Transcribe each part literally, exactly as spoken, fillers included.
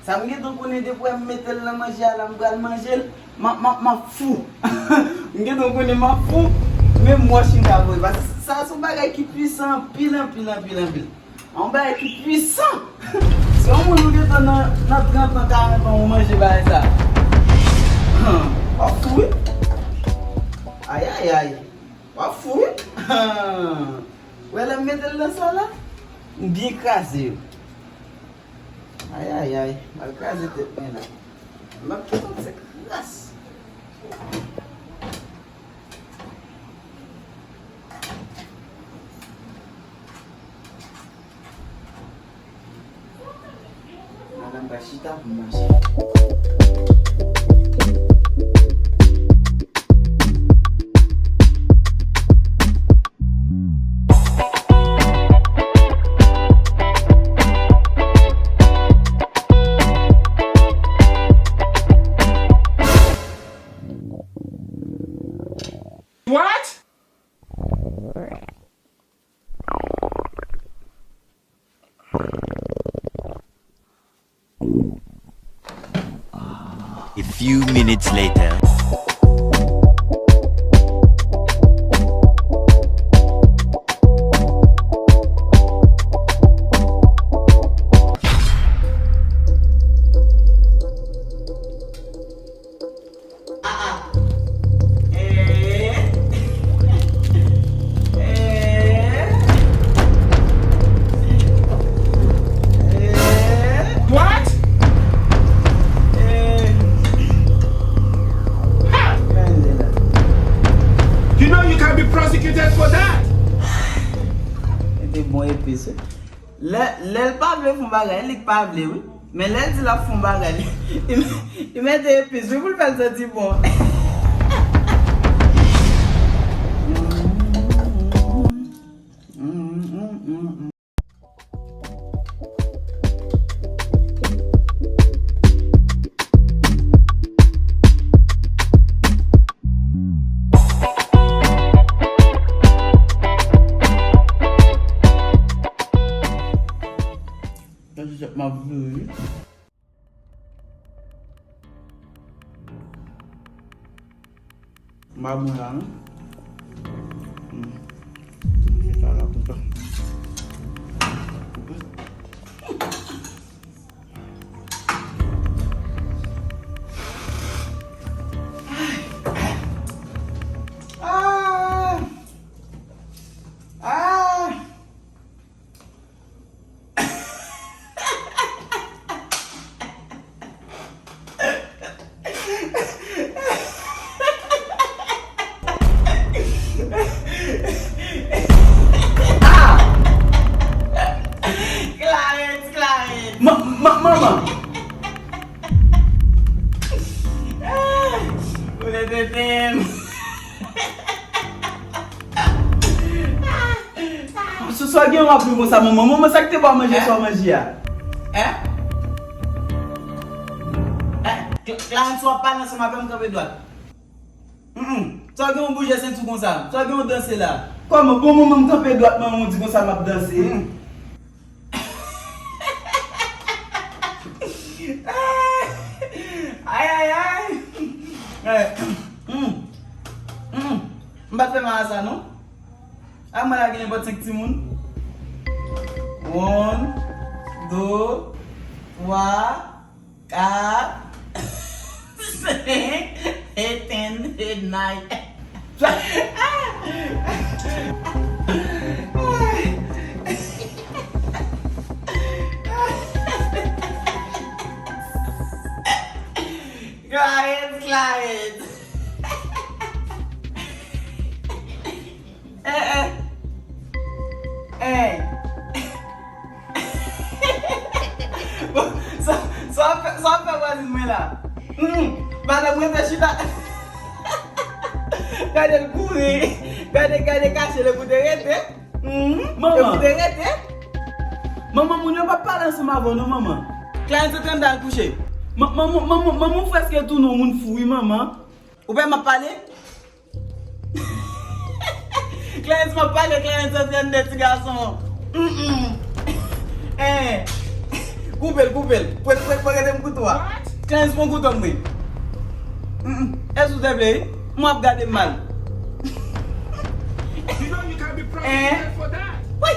Sa m gentan konnen depi wè m mete l nan manje a la, m pral manje l, m ap, m ap, m ap fou. M gentan konnen m ap fou, men m wòch m ka voye. Paske sa se yon bagay ki pwisan anpil, anpil, anpil, anpil. Yon bagay ki pwisan. Se yon moun ou gentan nan, nan trant an, karant an, ou manje bagay sa. W ap fou, wi. Ayayay. W ap fou, wi. Wè lè m mete l nan sa la, m byen kraze yo. Ayayay, m al kraze tèt mwen la. M ap kite yon ti kras. Madanm pral chita pou manje. What? A few minutes later. Ah, ah. Eh. Eh. Eh. What? Eh. Ha! You know you can be prosecuted for that. Mete bon epis, wi. Lè, lè l pa vle fè yon bagay, li k pa vle, wi. Men lè l di l ap fè yon bagay, li, li, li mete epis, wi, pou l fè l santi bon. Sa se sèt m ap vire. M pa bon la, non. Hmm. Se sa la, kontan. Ah! Ah! Ah! Clarence, Clarence. Ma-, ma-, manman. Ah! Ou te tete m. Sa, sa w gen w ap ri konsa, manman? Manman, sa k te ba w manje sa w manje a? Hein? Hein? Cla-, Clarence, w ap pale ansanm avè m, kanpe dwat. Mm, mm. Sa w gen w bouje senti w konsa? Sa w gen w danse la? Kòman? Bon, manman, m kanpe dwat, manman, w di konsa m ap danse. Mm. Ay, ay, ay. Eh, mm, mm. M pa t fè mal a sa, non. A mwen la gen nenpòt senk timoun. Yon, de, twa, kat, senk, e ten, e nine. Clarence, Clarence. Eh, eh. Eh. Bon, sa, sa w ap fè, sa w ap fè vwazin mwen la? Hmm, madanm rete chita. Gade l kouri. Gade, gade kache l epi w te rete. Hmm, epi w te rete. Manman, moun yo p ap pale ansanm avè w non, manman. Clarence antre anndan al kouche. Ma-, manman, manman, manman, w frèske tounen yon moun fou, wi, manman. Ou pa wè m ap pale? Clarence, m ap pale, Clarence antre anndan, ti gason. Mm, mm. Eh. Ou Koupe l, koupe l. Pran, pran, pran, gade m kouto a. Clarence, pran kouto m, wi. Mm, mm. Èske w te vle, wi? Mwen ap gade m mal. Hein? Wi.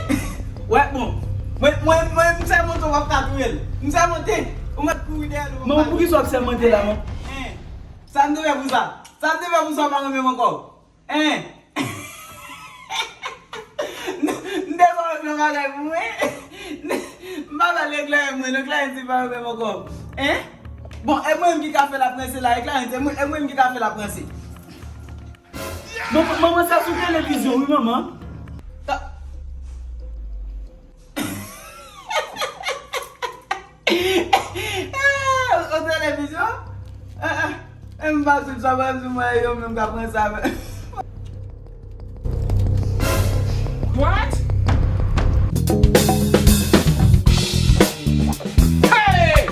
Wè, bon. Mwen, mwen, mwen, m sèmante w ap ka touye l. M sèmante. Ou mèt kouri dèyè l, ou. Men poukisa w ap sèmante la, man? Hein? Sa m te fè pou sa? Sa m te fè pou sa w pa renmen m ankò? Hein? M te ba w yon bagay pou mwen. M pa pral regle avèk mwen, non, Clarence pa renmen m ankò. Hein? Bon, e mwen menm ki ka fè l ap ranse la, e Clarence, e mwen, e mwen menm ki ka fè l ap ranse. Manman, manman, sa sou televizyon, wi, manman. Ka- Ah, o televizyon? Ah, ah. E m pa sou sa, pa sou mwen, yo menm k ap pran sa. What? Hey!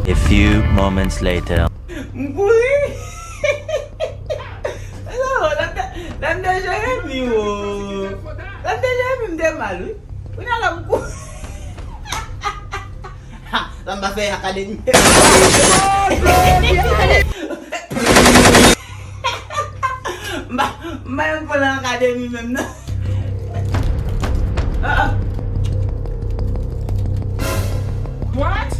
A few moments later. M kouri. Lò, lè m te, lè m te Jeremi, wo. Lè m te Jeremi, m te mal, wi. Kounye a la, m kouri. Ha, sa m pa fè akademi. M pa, m pa menm pran nan akademi menm, non. Ah, ah. What?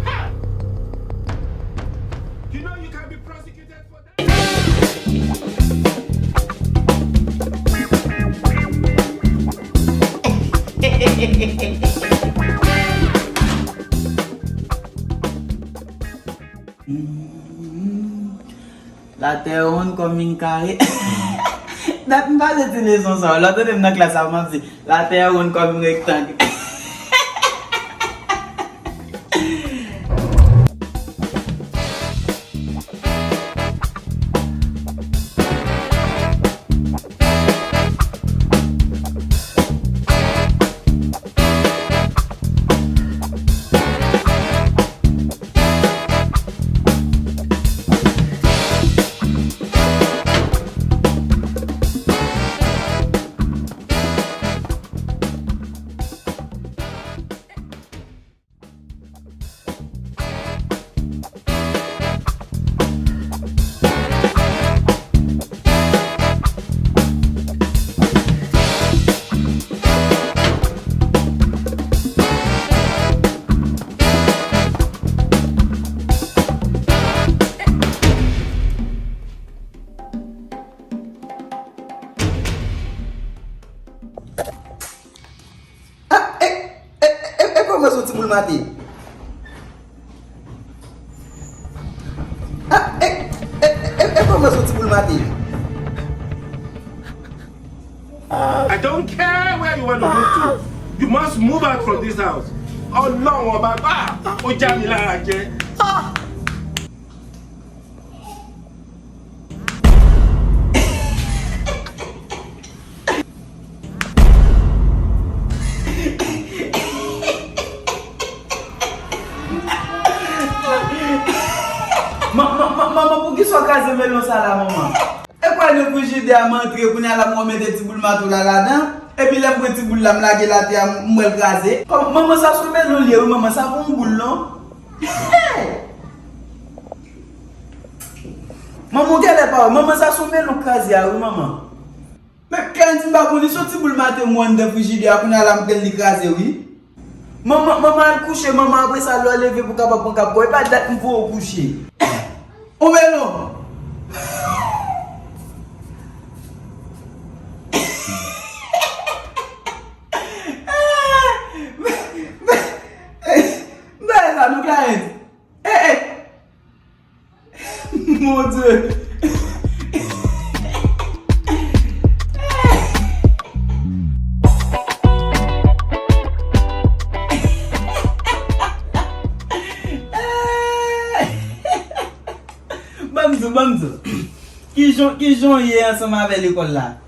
Ha! You know you can be prosecuted for that. Latè wonn kòm yon kare. Dat m pase ti leson sa yo. Lè w tande m nan klas la, m ap di, latè wonn kòm yon rektang. Ah, e, e, e, e kòman se yon ti boul mate? Ah, e, e, e, e kòman se yon ti boul mate? I don't care where you want to move to. You must move out from this house. Ọlọ́run ọba, ah, ó já mi lára jẹ. Ma-, ma-, ma-, manman, poukisa w kraze melon sa la, manman? E kwè nan frijidè a m antre, kounye a la m wè w mete ti boul mato la ladan, epi lè m pran ti boul la, m lage l atè a, m, m wè l kraze. Kòm, manman, sa sou melon l ye, wi, manman, sa pa yon boul, non. Manman, w genlè pa wè. Manman, sa sou melon k kraze a, wi, manman. Men, Clarence, m pa konn, li se yon ti boul mate m wè anndan frijidè a, kounye a la m pran l, li kraze, wi. Manman, manman, al kouche, manman, apre sa, lè w leve pou w kapab pran kap kò w, e pa dat m voye w kouche. Yon melon. Guys, eh, eh. Mon Dieu. Ban m di w, ban m di w. Kijan, kijan w ye ansanm avè lekòl la?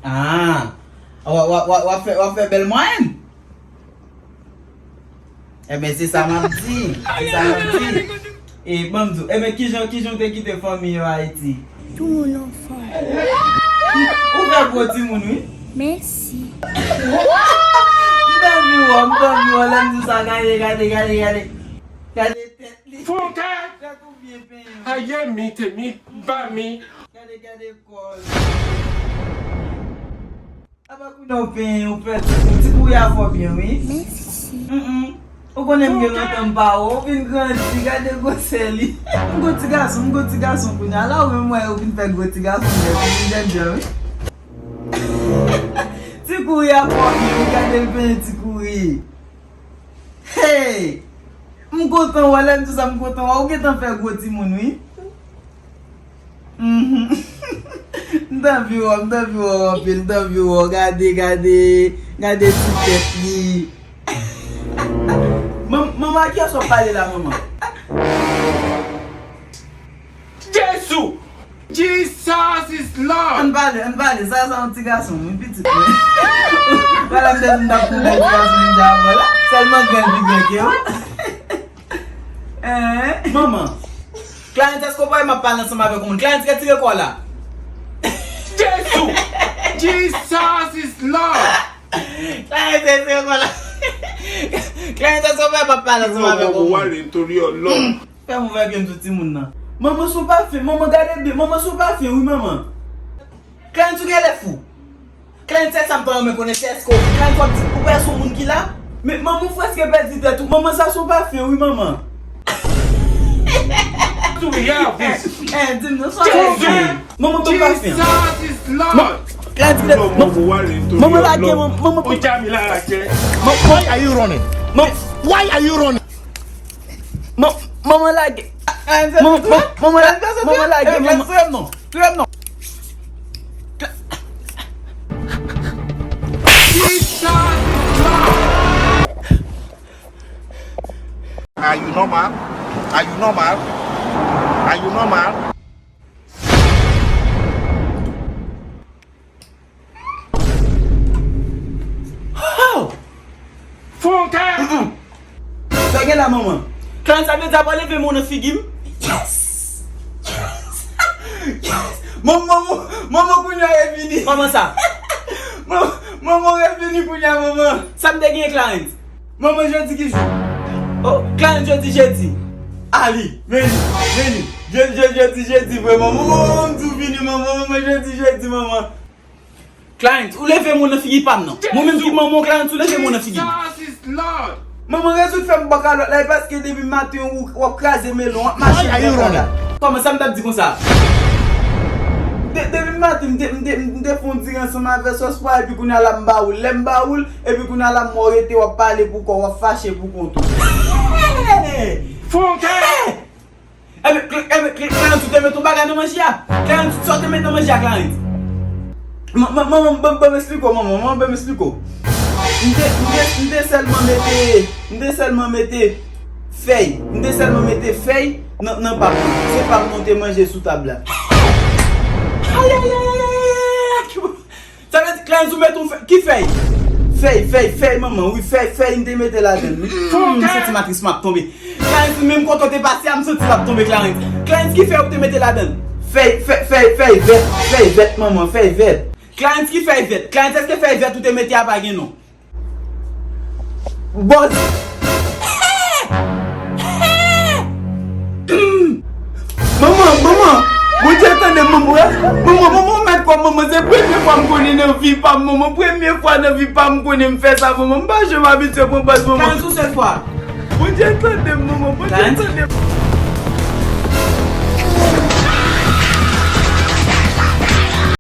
Ah, w, w, w, w ap fè, w ap fè bèl mwayèn? Ebyen, se sa m ap di. Se sa m ap di. E, ban m di w, ebyen, kijan, kijan w te kite fanmi yo Ayiti? Tou moun anfòm. Ou fè gwo timoun, wi. Mèsi. M t anvi wè w, m t anvi wè w, lè m di w sa, gade, gade, gade, gade. Gade tèt li. Fon kè! Tèt ou byen penyen. Aye mi te mi ba mi. Gade, gade kò l. Apa kounye a w penyen, ou pèdi ti kouri a fò byen, wi. Mèsi. Mm. Ou konnen m gen lontan m pa wè w, ou vin grandi, gade gwosè li. M gwo ti gason, m gwo ti gason kounye a. La ou menm wè ou vin fè gwo ti gason, men ou vin dèdè, wi. Ti kouri a fò byen, wi, gade l penyen ti kouri. Hey! M kontan wè, lè m di sa, m kontan wè. Ou gentan fè gwo timoun, wi. Mhm. M t anvi wè w, m t anvi wè w anpil, m t anvi wè w. Gade, gade, gade ti tèt li. Manm-, manman, a kiyès w ap pale la, manman? Jezu! Jesus is Lord! Ann pale, ann pale. Sa, sa yon ti gason, wi, pitit, wi. Pale m de m t ap konn ti gason, m di avè w la. Sèlman grann pi gran ke w. Hein? Manman. Clarence, èske w pa wè m ap pale ansanm avèk yon moun? Clarence, retire kò w la. Jezu! Jesus is Lord! Clarence, retire kò w la. Clarence, èske w pa wè m ap pale ansanm avèk yon moun? Fè m ouvè ke m sou timoun nan. Manman, sou pa fen. Manman, gade byen. Manman, sou pa fen, wi, manman. Clarence, ou genlè fou. Clarence, se sa m ta renmen konnen, se èske w, Clarence, w ap di, ou pa wè se yon moun ki la? Men, manman, ou prèske pèdi tèt ou. Manman, sa sou pa fen, wi, manman. Do we have this? Eh, di m non, sa pa fen. Manman, ou pa fen. Jesus is Lord! Clarence, manman, manman, lage, manman, manman. Why are you running? Why are you running? Manman lage. Manman, manman, manman lage, manman. Touye m non. Touye m non. Are you normal? Are you normal? Are you normal? Oh! Fon kè! Mm-mm. Sa gen la, manman? Clarence, sa vle di ap leve men w nan figi m? Yes! Yes! Yes! Manman, manman, manman, kounye a revini. Kòman sa? Manman, manman revini kounye a, manman. Sa m te genyen, Clarence? Manman, jodi ki jou? Oh, Clarence, jodi jedi. Ali, vini, vini. Je, je, jodi jedi vre, manman. Manman, manman, m di w vini, manman. Manman, jodi jedi, manman. Clarence, ou leve men w nan figi pa m non. Mwen menm ki manman w, Clarence, ou leve men w nan figi m. Jesus is Lord! Manman, rezoud fè m bò kalòt la, e paske depi maten ou, w ap kraze melon, w ap mache nan kaka. Kòman sa m t ap di konsa? De-, depi maten, m te, m te, m te fè yon diri ansanm avè sòs pwa, epi kounye a la m ba ou l. Lè m ba ou l, epi kounye a la m wè w rete, w ap pale pou kò w, w ap fache pou kont ou. Fon kè! Ebyen, Cl-, ebyen, Cl-, Clarence, ou te met yon bagay nan manje a? Clarence, sa w te met nan manje a, Clarence? Man, man, manman, ban, ban m esplike w, manman, manman, ban m esplike w. M te, m te, m te sèlman mete, m te sèlman mete fèy. M te sèlman mete fèy nan, nan pap lan. Se pap lan w te manje sou tab la. Ayayayayay! Sa vle di, Clarence, ou met yon fèy. Ki fèy? Fèy, fèy, fèy, manman. Wi, fèy, fèy, m te mete ladan l, wi. Hmm, m santi matris mwen ap tonbe. Clarence, menm kote w te pase a, m santi l ap tonbe, Clarence. Clarence, ki fèy ou te mete ladan l? Fèy, fèy, fèy, fèy vèt, fèy vèt, manman, fèy vèt. Clarence, ki fèy vèt? Clarence, èske fèy vèt ou te mete a pa gen non? Bòz. Manman, manman, Bondye tande m, manman. Manman, manman, ou mèt kwè m, manman, se premye fwa m konnen nan vi pa m, manman. Premye fwa nan vi pa m konnen m fè sa, manman. M pa janm abitye pran bòz, manman. Clarence, yon sèl fwa. Bondye tande m, manman. Bondye tande m.